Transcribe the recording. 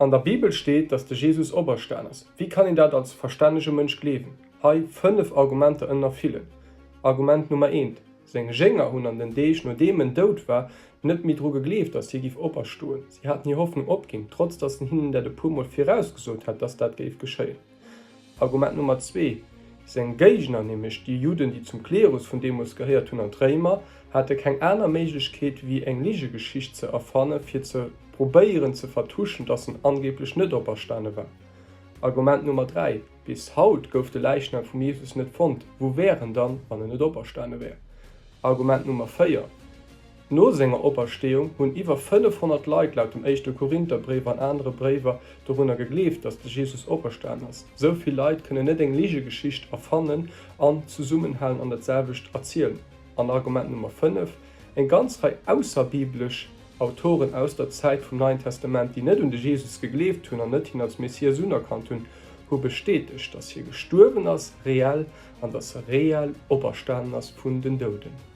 An der Bibel steet, dass de Jesus operstan ass. Wéi kann een dat als verstännege Mënsch gleewen? Hei 5 Argumenter ënner villen. Argument Nummer eent, Seng Jénger hunn an den Deeg nodeem en dout war, net méi dru gegleeft, dass hie giff operstoen. Si haten hir Hoffnung opginn, trotz dass en hinnen dat e puer Mol virausgesot hat, dass dat géif geschéien. Argument Nummer zwee, Seng Géigner, nämlech déi Judden, déi zum Klerus vun deemools gehéiert hunn, an d'Réimer, hate keng aner Méiglechkeet, wéi eng Ligegeschicht ze erfanne fir ze probéieren ze vertuschen, datt en angeeblech net operstane war. Argument Nummer dräi, Bis haut gouf de Läichnam vum Jesus net fonnt. Wou wär en dann, wann en net operstane wär? Argument Nummer véier, No senger Opersteeung hunn iwwer 500 Leit laut dem éischte Korintherbréif an anere Bréiwer dorunner gegleeft, datt de Jesus operstan ass. Sou vill Leit kënnen net eng Ligegeschicht erfannen an zesummenhalen an dat selwecht erzielen. An Argument Nummer 5, Eng ganz Rei ausserbiblesch Autoren aus der Zäit vum Neien Testament, déi net un de Jesus gegleeft hunn an net hien als Messias unerkannt hunn, hu bestätegt, datt hie gestuerwen ass, reell, an datt e reell operstanen ass vun den Douden.